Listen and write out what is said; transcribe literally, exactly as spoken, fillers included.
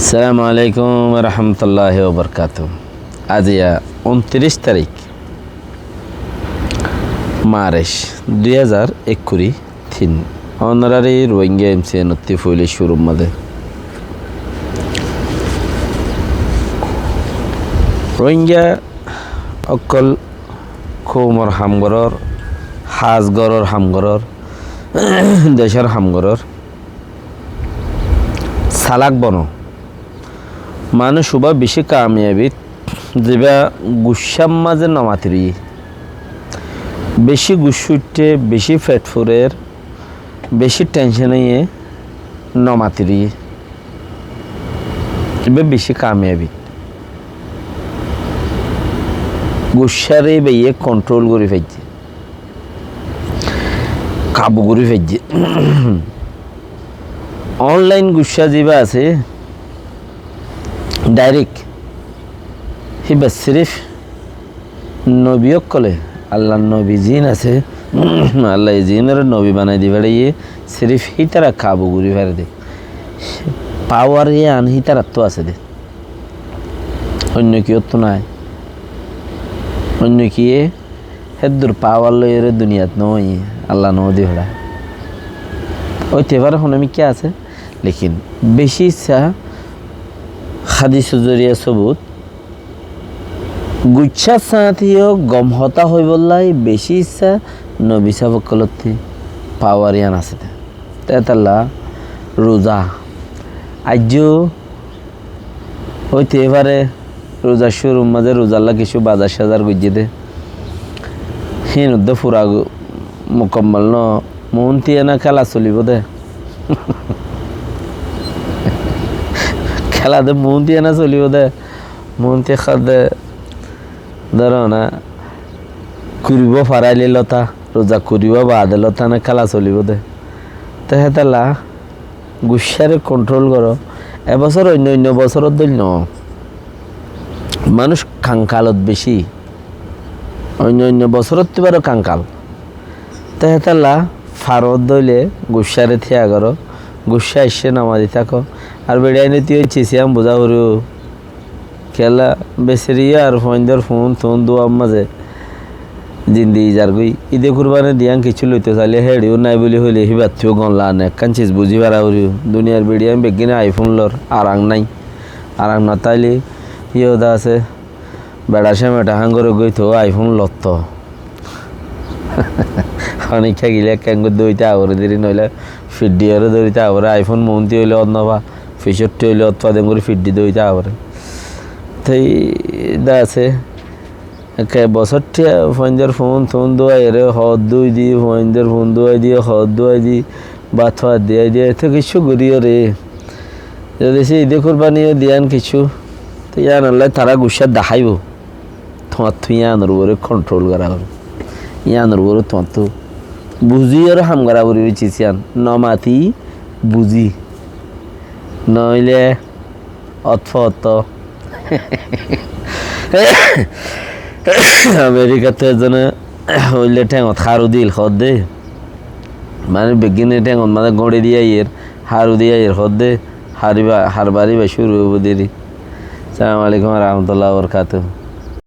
Assalamu alaikum warahmatulláhi wabarakátuhu. Aziya untiric tarík Marc dui házar ekkuri tin. Ónorari Rohingya M C N ottú foila cúrur mazé Rohingya ókkol koumor ham gorór, hás gorór ham gorór, decór ham gorór, salak bono. Manúic uibá bicí kamiyabit, zibá guccár mazé no mati roiyé. Bicí guccá uiththé, bicí fet furer, bicí thencon óiye no mati roiyé. Ibá bicí kamiyabit. Guccáre íbaye kontrol gorí faijjé, kabu gorí faijjé. Onlain guccá zibá asé, dairek híba sirif nobi ókkolé, Allar nobi ziín asé, Allaye ziínore nobi banai di feçáiye, sirif hítara kabu gorí fare dé. Pawar yián hítarattú asé dé. Oinno kiyóttu nái. Oinno kiyé héddur pawar loiyóre duniyat no aiyé, Alla no di feçá. Óite fare hono mikká asé, lekin bicí issá hádisor zoriya sobut, guccár sañtiyó gom hotá hoibólla bicí issá nobi sáb ókkolóttu pawar yián asé dé. Te hétalla ruza aijjó óite fare, ruzar cúrur mazé ruzalla kissú bazar sazar goijjé dé. Híin uddá fura gu-, mukammal no, muúnti ena kéla solibó dé. Kéla dé muúnti ena solibó dé. Muúnti hoó dé, dóro na, kuribó farailé lota, ruza kuribó baade lota na kéla solibó dé. Te hétalla guccáre kontrol goró. E bosór oinno oinno bosóror dóil no. Manúic kankalot bicí. Oinno oinno bosórottú baró kankal. Te hétalla faro dóile guccáre tíya goró. Guccá aiccé no mati táko. Ar beçiaine tui ói cis yián buzá foribó. Kiyólla, beseri yó ar fuaindór fuún tuún dúwar mazé zindigi zargói. Ide kurbani diyán kiccú loito sailé héçe yó nái buli hoilé híbattú yó gom lage, ekkán cis buzí fara foribó. Duniyar beçiain beggúne iPhone lor, arang nái. Arang no táile yó de asé, beça cémeça hángoré goi toó iPhone lotto. Honikka gile ekkán gorí dóri táa foré deri, noóile fiṭ diyóre dóri táa foré. iPhone muúnti óile ót no fa, fisótti óile ót fa, de engori fiṭ di dóri táa foré. Te de asé, ekká bosóttiya fuaindór fuún tuún dúwaiyóre hoód dúwai di, fuaindór fuún dúwai di, hoód dúwai di, bát fat diyai di, eto kiccú goríyoré. Zodi se ide kurbani yó diyan kiccú, te yíanolla tará guccá daháibo. Tuáñttú yíanor uore kontrol gorá foribó. Yíanor uore tuáñttú buzíyoré ham gorá foribó, cis yían. No mati buzí. Noóile otfo otto. Amerikattú ezzone hoilé théngot háru dil hoódde. Mane beggúne théngot mazé góñçi di aiyér, háru di aiyér hoódde, harbari ba cúru óibo deri. Assalamu alaikum warahmatullahi wabarakatuhu.